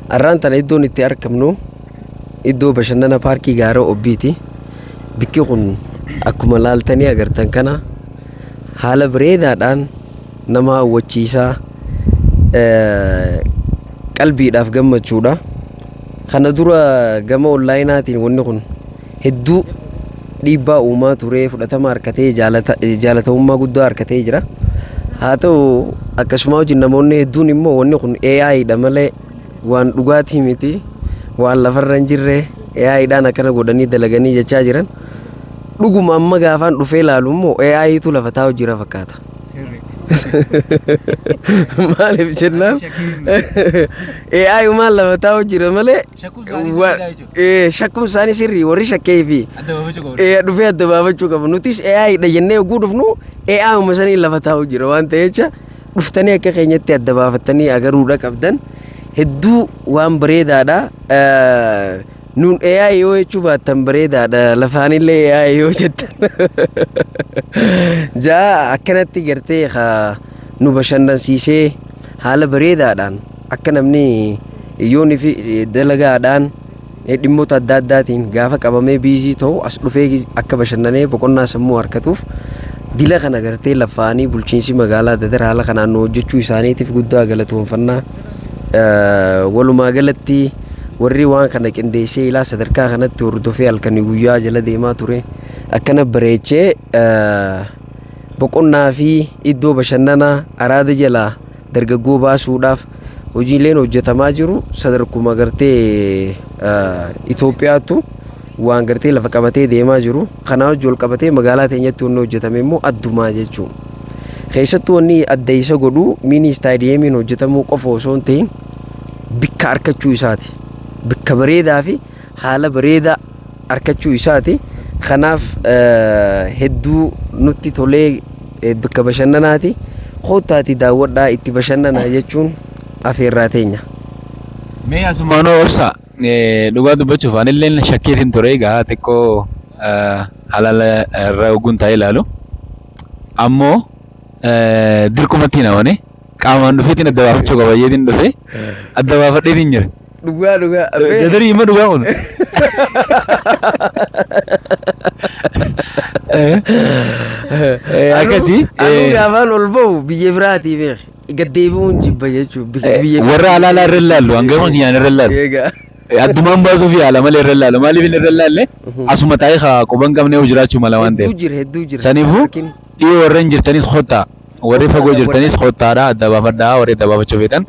Arraan tana iddoon itti argamnu iddoo bashannana paarkii Gaara Obbiiti. Bikki kun akkuma laaltanii agartan kana haala bareedaadhaan nama hawwachiisaa qalbiidhaaf gammachuudha. Kana dura gama onlaayinaatiin wanni kun hedduu dhiibbaa uumaa ture fudhatama harkatee jaalatamummaa guddaa harkatee jira. Haa ta'u akkasuma wajjin namoonni hedduun immoo wanni kun AI dha malee waan dhugaatii miti waan lafarra hin jirre AI dhaan akkana godhanii dalaganii jechaa jiran. Dhuguma amma gaafaan dhufee ilaalu immoo AI tu lafa taa'u jira fakkaata. Maaliif jennaan AI maal lafa taa'u jira malee Shakkuun isaanii sirriidha jechuudha. Shakkuun isaanii sirrii warri shakkee fi Adda baafachuu qabu. Dhufee adda baafachuu qabu. Nutis AI dha jennee yogguu dhufnu AI uma sanii lafa taa'u jira waan ta'eef jecha dhuftanii akka keenyatti adda baafattanii agaruudha qabdan. Hedduu waan bareedaadha. Nuun AI yoo jechuu baattan bareedaadha. Lafaanillee AI yoo jettan. Jaa akkanatti gartee nu bashannansiisee haala bareedaadhaan akka namni yooni fi dalagaadhaan dhimmoota adda addaatiin gaafa qabamee biizii ta'u as dhufee akka bashannanee boqonnaa sammuu harkatuuf dila kana gartee laffa'anii bulchiinsi magaalaa Dadar haala kanaan nu hojjechuu isaaniitiif guddaa galatoonfannaa. Walumaa galatti warri waan kana qindeessee ilaa sadarkaa kanatti hordofee halkanii guyyaa jala deemaa ture akkana bareechee boqonnaa fi iddoo bashannanaa araada jalaa dargaggoo baasuudhaaf hojiileen hojjetamaa jiru sadarkuma gartee Itoophiyaattu waan gartee lafa qabatee deemaa jiru. Kanaa wajji wal qabatee magaalaa teenyatti wanni hojjetame immoo addumaa jechuudha. Keessattuu wanni adda isa godhu miinii istaadiyeemiin hojjetamuu qofa osoo hin ta'in bikka arkachuu isaati. Bikka bareedaa fi haala bareedaa arkachuu isaati. Kanaaf hedduu nutti tolee bakka bashannanaati. Koottaati daawwadhaa itti bashannanaa jechuun afeerraa teenya. Mee asumaanuu obsa dhugaa dubbachuuf anilleen shakkiitiin ture egaa xiqqoo halaala irra ogguun taa'ee ilaalu. Ammoo dirqumatti hin amane qaamaan dhufeetiin adda baafachuu qaba jeetiin dhufe adda baafadheetiin jira. Dhugaa dhugaa. Dadarii hima dhugaa kun. Akkasii. Anuu gaafaan ol bahu biyya biraatii beek. Gad deebi'uun jibba jechuudha. Biyya Warra alaalaa irra ilaallu hangama kiyyaan irra ilaallu. Egaa. Addumaan baasuuf yaala malee irra ilaalu. Maaliif inni irra ilaalle asuma taa'ee haa quban qabnee jiraachuu mala waan ta'eef. Hedduu jira hedduu jira. Saniifuu Rakkina. dhiyoo warreen jirtanis kottaa. Warri fagoo jirtanis kottaadha adda baafadhaa warri adda baafachuu feetan.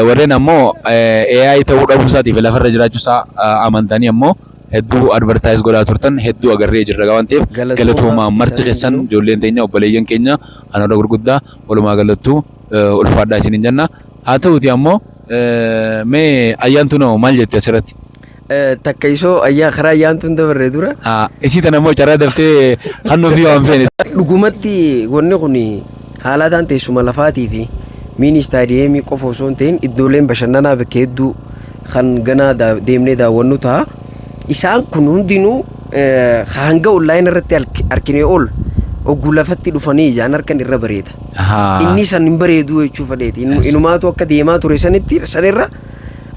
Warreen ammoo AI ta'uu dhabuu isaatiif lafarra jiraachuu isaa amantanii ammoo hedduu advertise godhaa turtan hedduu agarree jirra waan ta'eef Galatoomaa galatoomaa marti keessan isaan ijoolleen teenya obboleeyyan keenya hanoota gurguddaa walumaa galattuu ulfaadhaa isiniin jenna. Haa ta'uti ammoo mee ayyaantuun hoo maal jette asirratti? Takka isoo ayyaa karaa ayyaantuun dabarre dura. Isii tana immoo carraa daftee kan ofii waan feene. Dhugumatti wanni kun haalaataan teessuma lafaatii fi miini istaadiyeemii qofa osoo hin ta'in iddooleen bashannanaa bakka hedduu kan ganaa deemnee daawwannu ta'a. Isaan kun hundinuu hanga onlaayinii irratti arkinee ol ogguu lafatti dhufanii ijaan harkan irra bareeda. Inni san hin bareeduu jechuu fedheeti. Inumaatu akka deemaa ture sanitti sanirra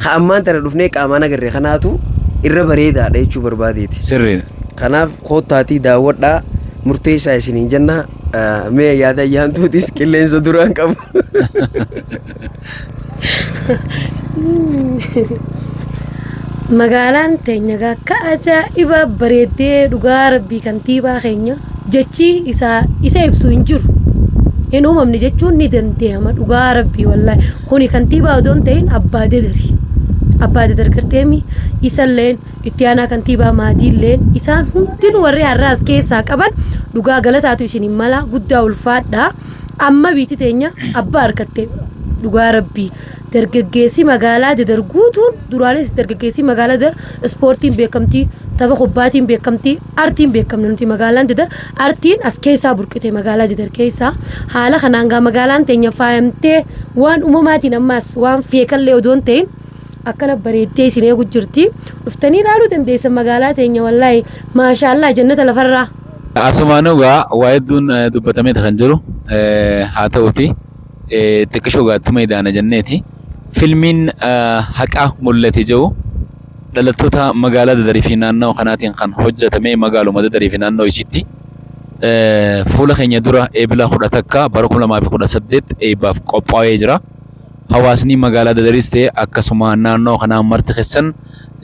ka ammaan tana dhufnee qaamaan agarre kanaatu irra bareedaadha jechuu barbaadeeti. Sirriidha. Kanaaf koottaatii daawwadhaa murteessaa isiniin jenna. Mee yaada ayyaantuutis qilleensa duraan qabu. Magaalaan teenya egaa akka ajaa'ibaa bareeddee dhugaa rabbii kantiibaa keenya jechi isaa isa ibsu hin jiru. Hin uumamne jechuun ni danda'ama dhugaa rabbii wallaahi. Kuni kantiibaa odoo hin ta'in abbaa dadari. Abbaa dadar garteemi isalleen itti aanaa kantiibaa maadiilleen isaan hundinuu warri har'aa as keessaa qaban dhugaa galataatu isin hin mala guddaa ulfaadha. Amma biiti teenya abbaa harkatte dhugaa rabbii. Dargaggeessi magaalaa Dadar guutuun duraanis dargaggeessi magaalaa Dadar ispoortiin beekamtii, tapha kubbaatiin beekamtii, artiin beekamna nuti magaalaan Dadar artiin as keessaa burqite magaalaa Dadar keessaa haala kanaan gaa magaalaan teenya faayamtee waan uumamaatiin ammaas waan feekallee odoo hin ta'in akkana bareeddee isin eegu jirti dhuftanii ilaaluu dandeessan magaalaa teenya wallaahi maashaallaa jannata lafarraa. Asumaanuu gaa waa hedduun dubbatameeti kan jiru haa ta'uti xiqqishoo gaa ittuma idaana jenneeti. Filmiin Haqaa Mul'ate jedhu dhalattoota magaalaa Dadarii fi naannoo kanaatiin kan hojjetame magaaluma Dadarii fi naannoo isiitti fuula keenya dura Eebila 11 bara 2018 eebbaaf qophaa'ee jira. Hawaasni magaalaa Dadaris ta'e akkasuma naannoo kanaa marti keessan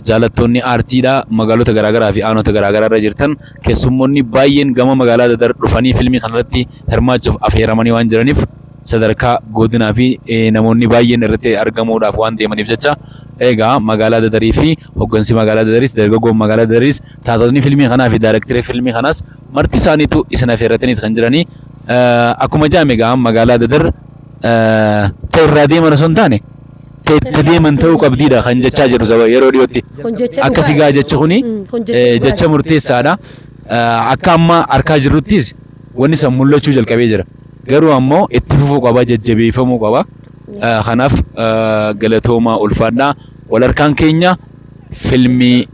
jaalattoonni aartiidha magaalota garaagaraa fi aanota garaagaraa irra jirtan keessummoonni baay'een gama magaalaa Dadar dhufanii filmii kanarratti hirmaachuuf afeeramanii waan jiraniif sadarkaa godinaa fi namoonni baay'een irratti argamuudhaaf waan deemaniif jecha egaa magaalaa Dadarii fi hoggansi magaalaa Dadaris dargaggoon magaalaa Dadaris taatotni filmii kanaa fi daayireektarii filmii kanaas marti isaaniitu isin afeerrataniit kan jiranii akkuma jaame egaa magaalaa Dadar ta irraa deeman osoo hin taane ta itti deeman ta'uu qabdiidha kan jechaa jiru saba yeroo dhiyootti. Kun jecha Akkasi dhugaati. gaa jechi kuni Kun jecha dhugaati. Jecha murteessaadha. Akka amma arkaa jirruttis wanni san mul'achuu jalqabee jira. Garuu ammoo itti fufuu qaba, jajjabeeffamuu qaba. Kanaaf galatoomaa, ulfaadhaa. Wal harkaan keenya filmii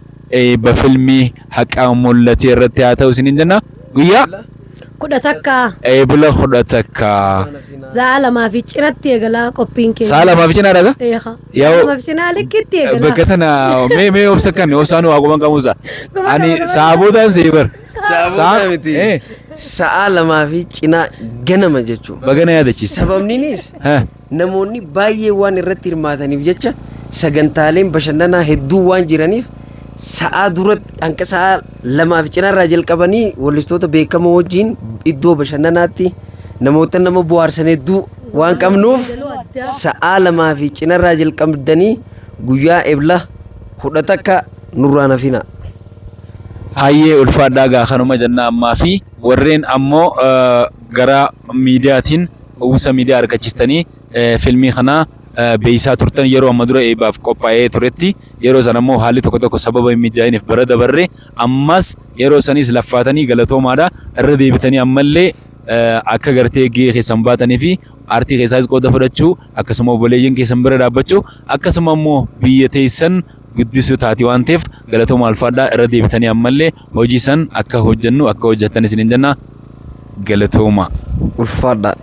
eebba filmii Haqaa Mul'ate irratti haa ta'u isiniin jenna. Guyyaa 11. Eebila 11. Sa'a 2 fi cinatti eegalaa qophiin keenya. Sa'a 2 fi cinaa dhaga? Eeha. Sa'a Yaa'u- 2 fi cinaa likkitti eegalaa. Bakka tana mee mee obsa kan obsaan waa quban qabuusa. Quban Ani qabu, quban sa'a boodaan see bar. Sa'a miti. Sa'a 2 fi cinaa ganama jechuudha. Baga na yaadachiiste. Sababniinis Ha. namoonni baay'ee waan irratti hirmaataniif jecha sagantaaleen bashannanaa hedduu waan jiraniif sa'aa duratti hanga sa'aa 2 fi cinaarraa jalqabanii wallistoota beekamoo wajjin iddoo bashannanaatti namoota nama bohaarsan hedduu waan qabnuuf sa'aa 2 fi cinarraa jalqabdanii guyyaa Ebla 11 nurraan hafina. Hayyee, ulfaadhaa gaa, kanuma jennaa ammaa fi warreen ammoo gara miidiyaatiin uwwisa miidiyaa argachiistanii filmii kana beeksisaa turtan yeroo amma dura eebbaaf qophaa'ee turetti yeroo sana immoo haalli tokko tokko sababa hin mijaa'iniif bara dabarre ammas yeroo sanis laffaatanii galatoomaadha. Irra deebitanii ammallee akka gartee gahee keessan baatanii fi aartii keessaas qooda fudhachuu, akkasuma obboleeyyan keessan bira dhaabbachuu, akkasuma immoo biyya teessan guddisuu taati waan ta'eef galatooma, ulfaadhaa. Irra deebitanii ammallee hojii san akka hojjennu akka hojjettan isiniin jenna, galatooma. Ulfaadhaa.